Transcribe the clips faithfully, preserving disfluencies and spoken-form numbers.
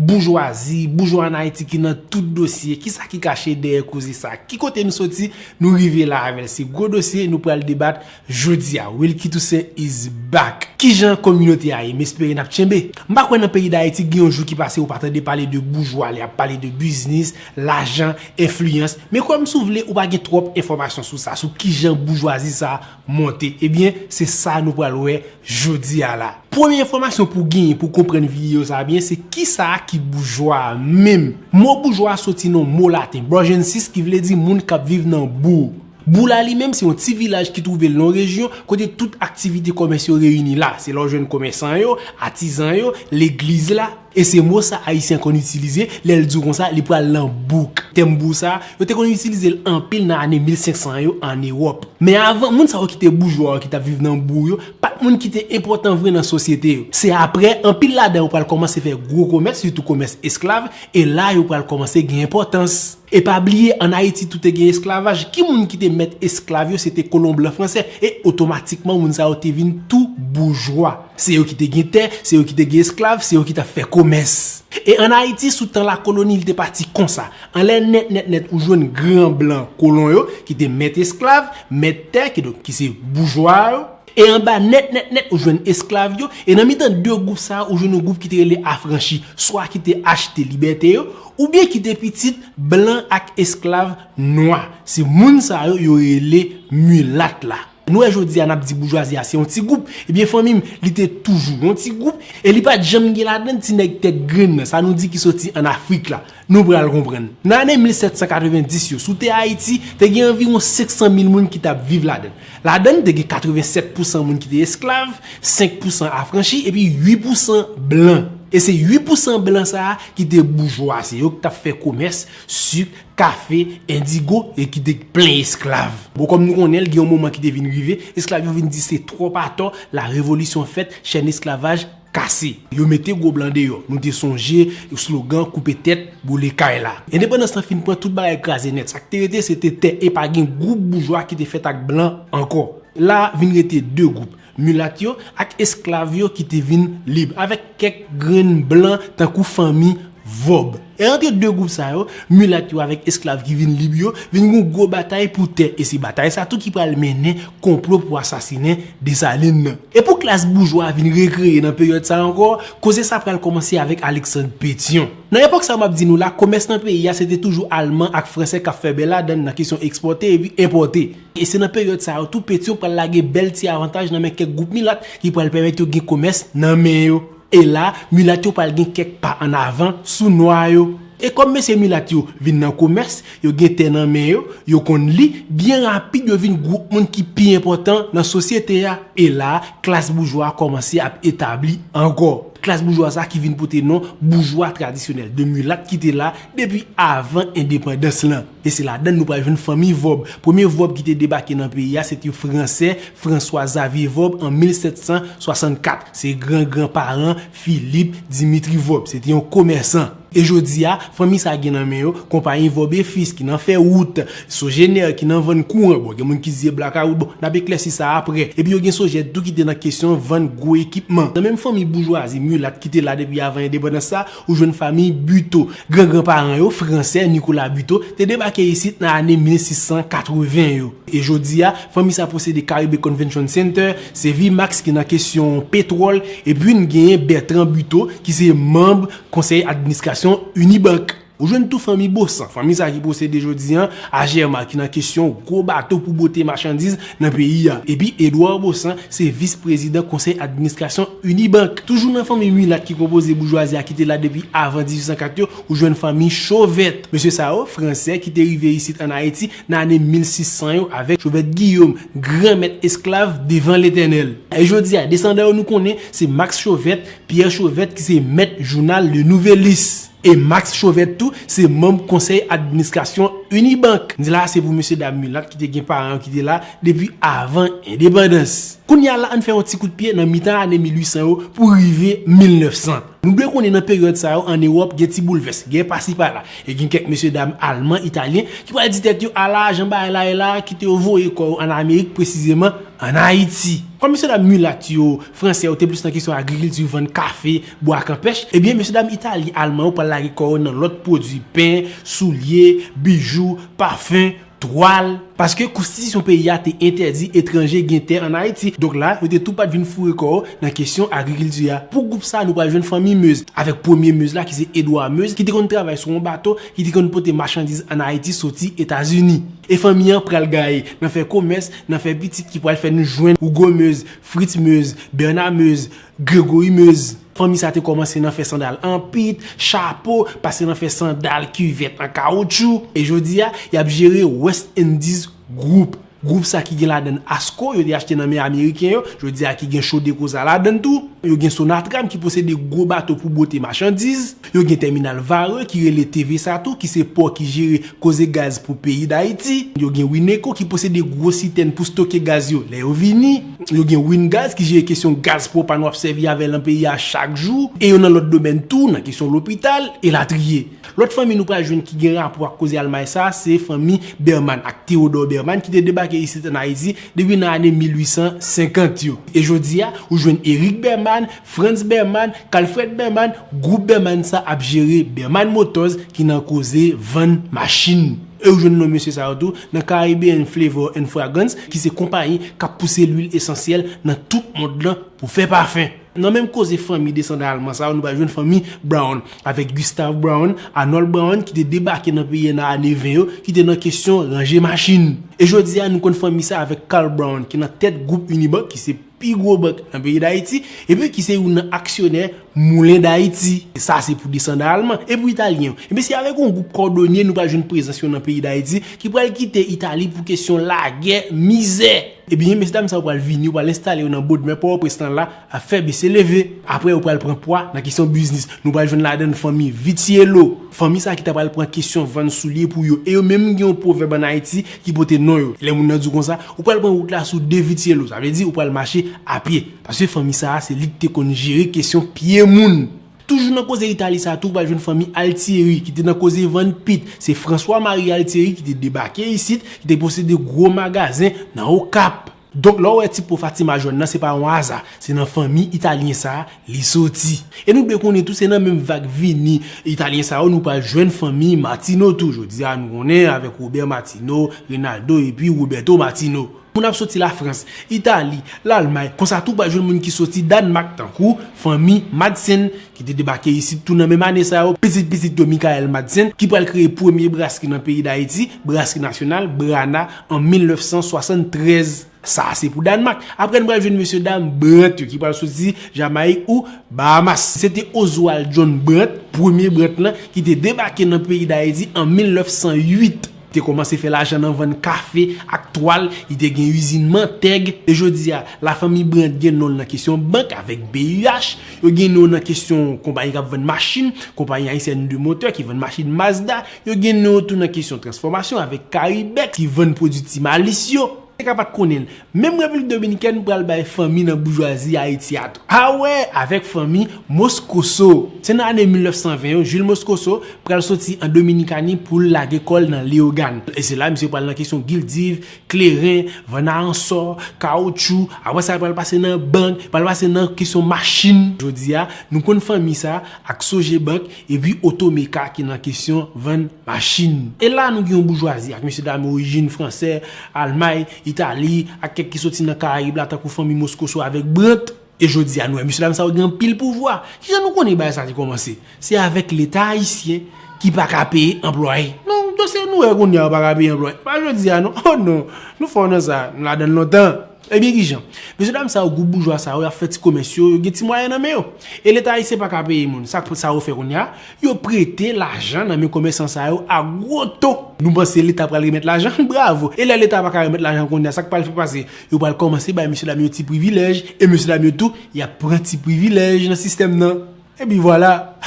Boujwazi, boujwa ann Ayiti ki nan tout dosye. Kisa ki kache dèyè koze sa? Ki kote nou soti? Nou rive la avè l. Se gwo dosye nou pral debat jodi a. Wilky Toussaint is back. Kijan kominote a ye? M espere n ap tchenbe. M pa kwè nan peyi Dayiti gen yon jou ki pase ou pa tande pale de boujwa, li ap pale de biznis, lajan, enfliyans. Men kwè m si w vle, ou pa gen twòp enfòmasyon sou sa, sou kijan boujwazi sa monte. Ebyen, se sa nou pral wè jodi a la. Premye enfòmasyon pou w genyen pou w konprann videyo sa a byen, se kisa ki boujwa a menm. Mo boujwa a soti nan mo laten burgensis, ki vle di moun k ap viv nan bou. Bou la li menm se yon ti vilaj ki twouve l nan yon rejyon kote tout aktivite kòmès yo reyini la. Se la w jwenn komèsan yo, atizan yo, legliz la. E se mo sa Ayisyen konn itilize lè l di w konsa li pral nan bouk. Tèm bou sa, yo te konn itilize l anpil nan ane mil senk san yo ann Ewòp. Men avan, moun sa yo ki te boujwa yo, ki t ap viv nan bou yo, pa t moun ki te enpòtan vre nan sosyete yo. Se apre, anpil ladan yo pral kòmanse fè gwo komès, sitou komès esklav, e la yo pral kòmanse gen enpòtans. E pa bliye, ann Ayiti tou te gen esklavaj. Ki moun ki te mèt esklav yo? Se te kolon blan fransè. E otomatikman, moun sa yo te vin tou boujwa. Se yo ki te gen tè, se yo ki te gen esklav, se yo ki t ap fè komès. E ann Ayiti, sou tan lakoloni, li te pati konsa. Anlè nèt, nèt, nèt, ou jwenn gran blan kolon yo, ki te mèt esklav, mèt tè, kidonk, ki se boujwa yo. E anba nèt, nèt, nèt, ou jwenn esklav yo. E nan mitan de gwoup sa a, ou jwenn yon gwoup ki te rele afranchi, swa ki te achte libète yo, oubyen ki te pitit blan ak esklav nwa. Se moun sa yo, yo rele milat la. Nou wè jodi a n ap di boujwazi a se yon ti gwoup. Ebyen fanmi m, li te toujou yon ti gwoup e li pa t janm gen ladan l ti nèg tèt grenn nan, sa nou di ki soti ann Afrik la. Nou pral konprann. Nan ane mil sèt san katrevenndis yo, sou tè Ayiti, te gen anviwon senk san mil moun ki t ap viv ladan l. Ladan l, te gen katrevennsèt pousan moun ki te esklav, senk pousan afranchi, epi uit pousan blan. E se uit pousan blan sa a ki te boujwa, se yo ki t ap fè komès sik, kafe, endigo, e ki te plen esklav. Bon, kòm nou konnen l, gen yon moman ki te vin rive, esklav yo vin di se twòp atò, la revolisyon fèt, chèn esklavaj kase. Yo mete gwo blan deyò. Nou te sonje slogan koupe tèt, boule kay la. Endepandans lan fin pran tout bagay kraze nèt. Sa k te rete se te tè e pa gen gwoup boujwa ki te fèt ak blan ankò. La vin rete de gwoup, milat yo ak esklav yo ki te vin lib, avèk kèk grenn blan tankou fanmi Vòb. E antre de gwoup sa yo, milat yo avèk esklav ki vin lib yo, vin gen yon gwo batay pou tè, e se batay sa tou ki pral mennen konplo pou asasinen Desalin nan. E pou klas boujwa a vin rekreye nan peryòd sa a ankò, koze sa pral kòmanse avèk Aleksann Petyon. Nan epòk sa a m ap di nou la, komès nan peyi a se te toujou Alman ak Fransè k ap fè bè ladan l nan kesyon ekspòte epi enpòte. E se nan peryòd sa yo tou Petyon pral lage bèl ti avantaj nan men kèk gwoup milat ki pral pèmèt yo gen komès nan men yo. E la, milat yo pral gen kèk pa ann avan sou nwa yo. E kòm mesye milat yo vin nan komès, yo gen tè nan men yo, yo konn li, byen rapid yo vin gwoup moun ki pi enpòtan nan sosyete a. E la, klas boujwa a kòmanse ap etabli ankò. Klas boujwa sa ki vin pote non boujwa tradisyonèl, de milat ki te la depi avan endepandans lan. E se ladan l nou pral jwenn fanmi Vòb. Premye Vòb ki te debake nan peyi a, se te Fransè François Xavier Vòb an mil sèt san swasannkat. Se gran gran paran Philippe Dimitri Vòb. Se te yon komèsan. E jodi a, fanmi sa gen nan men yo konpayi Vòb e Fis ki nan fè wout, Sogener ki nan vann kouran. Bon, gen moun ki di se blakawout. Bon, n ap eklèsi sa aprè. Epi yo gen Soged tou ki te nan kesyon vann gwo ekipman. Nan menm fanmi boujwazi milat ki te la depi avan endepandans sa, ou jwenn fanmi Buteau. Gran gran paran yo, Fransè Nicolas Buteau, te debake isit nan ane mil sis san katreven yo. E jodi a, fanmi sa posede Caribe Convention Center, se Vimax ki nan kesyon petwòl, epi n genyen Bertrand Buteau ki se manm konsèy administrasyon Unibank. Ou jwenn tou fanmi Bosan, fanmi sa ki posede jodi a Agerma ki nan kesyon gwo bato pou bote machandiz nan peyi a. Epi Edouard Bosan se vis prezidan konsèy administrasyon Unibank. Toujou nan fanmi milat ki konpoze boujwazi a ki te la depi avan dizuit san kat yo, ou jwenn fanmi Chauvette. Mesye sa yo, Fransè ki te rive isit ann Ayiti nan ane mil sis san yo avèk Chauvette Guillaume, gran mèt esklav devan Letènèl. E jodi a, desandan yo nou konnen se Max Chauvette, Pierre Chauvette ki se mèt jounal Le Nouvelliste. E Max Chauvette tou se manm konsèy administrasyon Unibank. N di la se pou mesye dam milat ki te gen paran yo ki te la depi avan endepandans. Kounye a la, ann fè yon ti kout pye nan mitan ane mil uit san yo pou rive mil nèf san. Nou dwe konnen nan peryòd sa yo ann Ewòp gen ti boulvès, gen pasi pala. E gen kèk mesye dam alman, italyen ki pral di tèt yo ala jan bagay la ye la, kite yo voye kò yo ann Amerik, presizeman ann Ayiti. Kòm mesye dam milat yo, fransè yo te plis nan kesyon agrikilti, vann kafe, bwa kanpèch, ebyen mesye dam Itali, Alman yo pral lage kò yo nan lòt pwodui, pen, soulye, bijou, pafen, twal. Paske konstitisyon peyi a te entèdi etranje gen tè ann Ayiti. Donk la, yo te tou pat vin foure kò yo nan kesyon agrikilti a. Pou gwoup sa, nou pral jwenn fanmi Meuse, avèk premye Meuse la ki se Edouard Meuse, ki te konn travay sou yon bato, ki te konn pote machandiz ann Ayiti soti Etazini. E fanmi an pral gaye nan fè komès, nan fè pitit ki pral fè nou jwenn Hugo Meuse, Fritz Meuse, Bernard Meuse, Grégory Meuse. Fanmi sa te kòmanse nan fè sandal an pit, chapo, pase nan fè sandal kivèt an kawotchou. E jodi a, y ap jere West Indies Group. Gwoup sa ki gen ladann Asco, yo te achte nan men Ameriken yo, jodi a ki gen Chodeco sa ladann tou. Yo gen Sonatram ki posede gwo bato pou bwote machandiz. Yo gen tèminal Varreux ki rele T V sa tou, ki se pò ki jere koze gaz pou peyi Dayiti. Yo gen Wineco ki posede gwo sitèn pou stoke gaz yo lè yo vini. Yo gen Wingaz ki jere kesyon gaz pwopàn w ap sèvi avè l nan peyi a chak jou. E yo nan lòt domèn tou, nan kesyon lopital, elatriye. Lòt fanmi nou pral jwenn ki gen rapò ak koze almay sa, se fanmi Berman ak Théodore Berman ki te debake isit ann Ayiti depi nan ane mil uit san senkant yo. E jodi a, ou jwenn Eric Berman, Franz Berman, Kalfred Berman, gwoup Berman sa ap jere Berman Motors ki nan koze vann machin. E ou jwenn non mesye sa yo tou nan Caribbean Flavor and Fragrance, ki se konpayi k ap pouse lwil esansyèl nan tout mond lan pou fè pafen. Nan menm koze fanmi desandan alman sa yo, nou pral jwenn fanmi Brown, avèk Gustav Brown, Arnold Brown, ki te debake nan peyi a nan ane ven yo, ki te nan kesyon ranje machin. E jodi a, nou konn fanmi sa avèk Carl Brown, ki nan tèt gwoup Unibank, ki se pi gwo bank nan peyi Dayiti, epi ki se youn nan aksyonè Moulin Dayiti. Sa se pou desandan alman. E pou italyen yo? Ebyen, se avèk yon gwoup kòdonye nou pral jwenn prezans yo nan peyi Dayiti, ki pral kite Itali pou kesyon lagè, mizè. Ebyen, mesye dam sa yo pral vini, yo pral enstale yo nan Bodmè, Pòtoprens lan la, ap fè bese leve. Apre, yo pral pran pwa nan kesyon biznis. Nou pral jwenn ladann fanmi Vitiello. Fanmi sa ki ta pral pran kesyon vann soulye pou yo. E yo menm gen yon pwovèb ann Ayiti ki pote non yo. Lè moun nan di w konsa, ou pral pran wout la sou de Vitiello. Sa vle di, ou pral mache a pye. Paske fanmi sa a, se li ki te konn jere kesyon pye moun. Toujou nan koze Itali sa tou, ou pral jwenn fanmi Altieri, ki te nan koze vann pit. Se François Marie Altieri ki te debake isit, ki te posede gwo magazen nan Okap. Donk, lè w wè ti po Fatima jòn nan, se pa yon aza. Se nan fanmi italyen sa a li soti. E nou dwe konnen tou, se nan menm vag vini italyen sa yo, nou pral jwenn fanmi Martino tou. Jodi a, nou konnen avèk Robert Martino, Rinaldo, epi Roberto Martino. Moun ap soti Lafrans, Itali, Lalmay, konsa tou pral jwenn moun ki soti Dànmak, tankou fanmi Madsen, ki te debake isit tou nan menm ane sa yo, pitit pitit yo Michael Madsen, ki pral kreye premye brasri nan peyi Dayiti, Brasri Nasyonal, Brana, an mil nèf san swasanntrèz. Sa se pou Dànmak. Apre, n pral jwenn mesye dam Brant yo ki pral soti Jamayik ou Bahamas. Se te Oswald John Brant, premye Brant lan, ki te debake nan peyi Dayiti an mil nèf san uit. Te kòmanse fè lajan nan vann kafe ak twal, li te gen izin mantèg. E jodi a, lafanmi Brant gen non l nan kesyon bank avèk B U H. Yo gen non nan kesyon konpayi k ap vann machin, konpayi ayisyèn de motè ki vann machin Mazda. Yo gen non yo tou nan kesyon transfòmasyon avèk Caribex ki vann pwodui Ti Malis yo. Te ka pa t konnen l. Menm Repiblik Dominikèn pral bay fanmi nan boujwazi Ayiti a tou. Awè, avèk fanmi Moscoso. Se nan ane mil nèf san ven yo, Jules Moscoso pral soti an Dominikani pou l lage kò l nan Leyogàn. E se la misye pral nan kesyon gildiv, kleren, vann aransò, kawotchou. Apre sa, l pral pase nan bank, pral pase nan kesyon machin. Jodi a, nou konn fanmi sa ak Sogebank, epi Otomeka ki nan kesyon vann machin. E la nou gen yon boujwazi ak mesye dam orijin fransè, Almay, Itali, ak kèk ki soti nan Karayib la, tankou fanmi Moscoso avèk Brant. E jodi a, nou wè mesye dam sa yo gen anpil pouvwa. Kijan nou konnen bagay sa te kòmanse? Se avèk Leta ayisyen ki pa ka peye anplwaye. Non, dosye nou wè kounye a yo pa ka peye anplwaye. Pa jodi a non. Oh non, nou fò nan sa, nou ladan l lontan. Ebyen kijan? Mesye dam sa yo, gwoup boujwa sa yo, y ap fè ti komès yo, yo gen ti mwayen nan men yo. E Leta ayisyen pa ka peye moun. Sa, sa yo fè kounye a? Yo prete lajan nan men komèsan sa yo a gwo to. Nou panse Leta pral remèt lajan? Bravo! E lè Leta pa ka remèt lajan kounye a, sa k pral fè pase? Yo pral kòmanse bay mesye dam yo ti privilèj, e mesye dam yo tou, y ap pran ti privilèj nan sistèm nan. Epi vwala.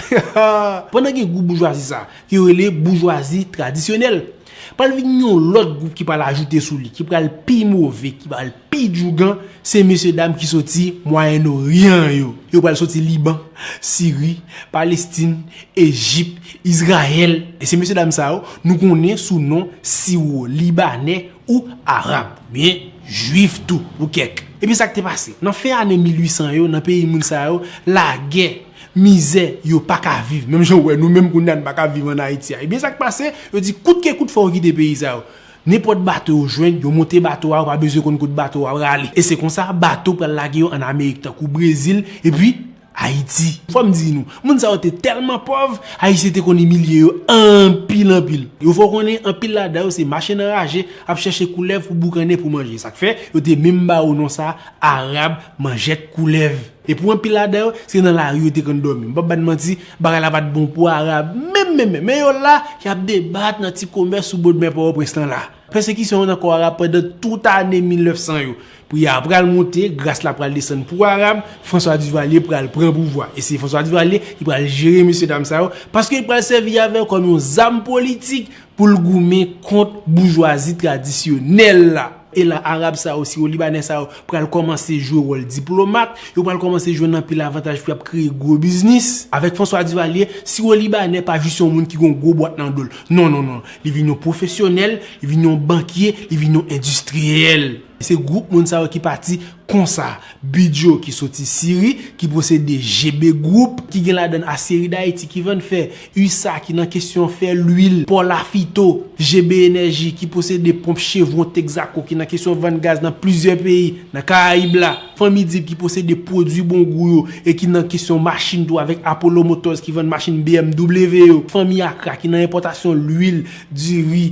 Pandan gen gwoup boujwazi sa, ki yo rele boujwazi tradisyonèl, pral vin yon lòt gwoup ki pral ajoute sou li, ki pral pi move, ki pral pi djougan, se mesye dam ki soti Mwayen Oryan yo. Yo pral soti Liban, Siri, Palestin, Ejip, Izrayèl. E se mesye dam sa yo, nou konnen sou non Siwo-Libanè ou Arab, oubyen Jwif tou, pou kèk. Ebyen sa k te pase? Nan fen ane mil uit san yo, nan peyi moun sa yo, lagè, mizè, yo pa ka viv. Menm jan w wè nou menm kounye a n pa ka viv ann Ayiti a. Ebyen sa k pase? Yo di kout ke kout fò yo kite peyi sa yo. Nenpòt bato yo jwenn, yo monte bato a, yo pa bezwen konn kot bato a prale. E se konsa, bato pral lage yo ann Amerik tankou Brezil, epi Ayiti. Fò m di nou, moun sa yo te tèlman pòv, Ayisyen te konn imilye yo anpil, anpil. Yo fè w konnen, anpil ladan yo se machann anraje, ap chèche koulèv pou boukannen pou manje. Sa k fè, yo te menm ba yo non sa, Arab manjèt koulèv. E pou anpil ladan yo, se nan lari yo te konn dòmi. M p ap ba n manti, bagay la pa t bon pou Arab. Menm, menm, menm. Men yo la, y ap debat nan ti komès sou bòdmè Pòtoprens lan la. Pèsekisyon yo nan kò Arab pandan tout ane mil nèf san yo. Pri a pral monte, gras la pral desann pou Arab, François Duvalier pral pran pouvwa. E se François Duvalier ki pral jere mesyedam sa yo, paske li pral sèvi avè yo kòm yon zam politik pou l goumen kont boujwazi tradisyonèl la. E la, Arab sa yo, Siwo Libanè sa yo, pral kòmanse jwe wòl diplomat, yo pral kòmanse jwenn anpil avantaj pou y ap kreye gwo biznis. Avèk François Duvalier, Siwo Libanè pa jis yon moun ki gen yon gwo bwat nan do l. Non, non, non. Li vin yon pwofesyonèl, li vin yon bankye, li vin yon endistriyèl. Se gwoup moun sa yo ki pati konsa. Bidjo ki soti Siri, ki posede G B Group, ki gen ladan l Aceri Dayiti ki vann fè, U S A ki nan kesyon fè lwil, Pò Lafito, G B Enèji ki posede ponp Chevron Texaco ki nan kesyon vann gaz nan plizyè peyi nan Karayib la, fanmi Dib ki posede pwodui bon gou yo e ki nan kesyon machin tou avèk Apollo Motors ki vann machin B M W yo, fanmi Akra ki nan enpòtasyon lwil, diri,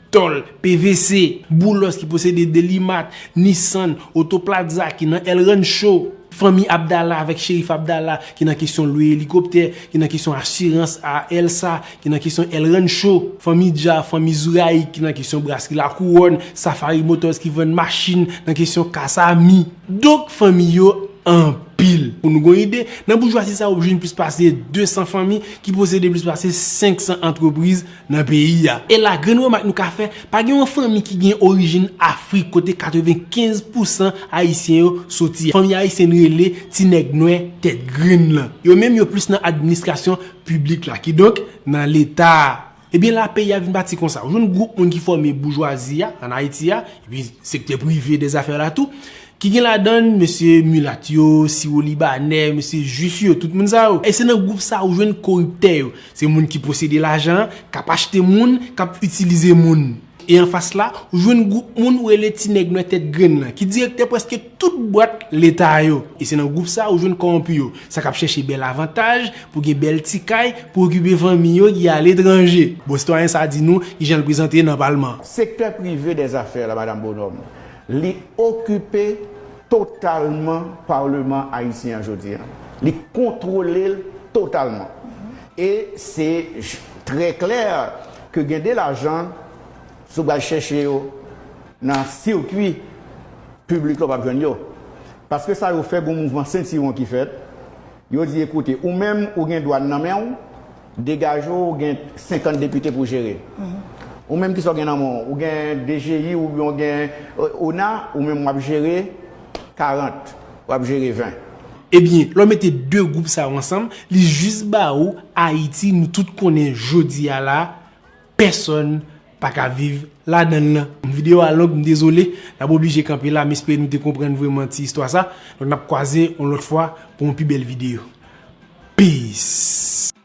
tòl, P V C, Boulos ki posede Delimat, Nissan, Auto Plaza ki nan El Rancho, fanmi Abdallah avèk Cherif Abdallah ki nan kesyon lwe elikoptè, ki nan kesyon asirans a Elsa, ki nan kesyon El Rancho, fanmi Dja, fanmi Zouraik ki nan kesyon brasri Lakouwòn, Safari Motors ki vann machin nan kesyon Kasami. Donk, fanmi yo anpil. Pou nou gon ide, nan boujwazi sa, w ap jwenn plis pase de san fanmi ki posede plis pase senk san antrepriz nan peyi a. E la, grenn remak nou ka fè, pa gen yon fanmi ki gen orijin Afrik kote katrevenkenz pousan Ayisyen yo soti. Fanmi ayisyèn rele Ti Nèg Nwè Tèt Grenn lan. Yo menm, yo plis nan administrasyon piblik la, kidonk nan Leta a. Ebyen la, peyi a vin pati konsa. Ou jwenn gwoup moun ki fòme boujwazi a, ann Ayiti a, epi sektè prive dèzafè la tou, ki gen ladan l mesye milat yo, siwo libanè, mesye jwif yo, tout moun sa yo. E se nan gwoup sa ou jwenn koriptè yo. Se moun ki posede lajan an, k ap achte moun, k ap itilize moun. E anfas la, ou jwenn gwoup moun ou rele Ti Nèg Nwè Tèt Grenn lan, ki direktè prèske tout bwat Leta yo. E se nan gwoup sa ou jwenn kòwonpi yo, sa k ap chèche bèl avantaj pou gen bèl ti kay pou okipe fanmi yo ki aletranje. Bon, sitwayen sa di nou kijan l prezante nan palman an. Sektè prive dèzafè la, Madam Bonhomme, li okipe totalman Palman ayisyen an jodi a. Li kontwole l totalman. E se j-, trè klè ke gen de lajan, si w pral chèche yo nan sikwi piblik la, w p ap jwenn yo. Paske sa yo fè, gon mouvman sentiwon ki fèt. Yo di, ekoute, ou menm, ou gen dwàn nan men w, degaje w, ou gen senkant depite pou jere. Ou menm, kisa w gen nan men w? Ou gen D G I oubyen w gen, euh, ona, ou menm w ap jere karant, w ap jere ven. Ebyen, lè w mete de gwoup sa yo ansanm, li jis ba ou Ayiti nou tout konnen jodi a la, pèsonn pa ka viv ladan l nan. Videyo a long, m dezole, n ap oblije kanpe la, m espere nou te konprann vrèman ti istwa sa. Donk, n ap kwaze yon lòt fwa pou yon pi bèl videyo. Peace!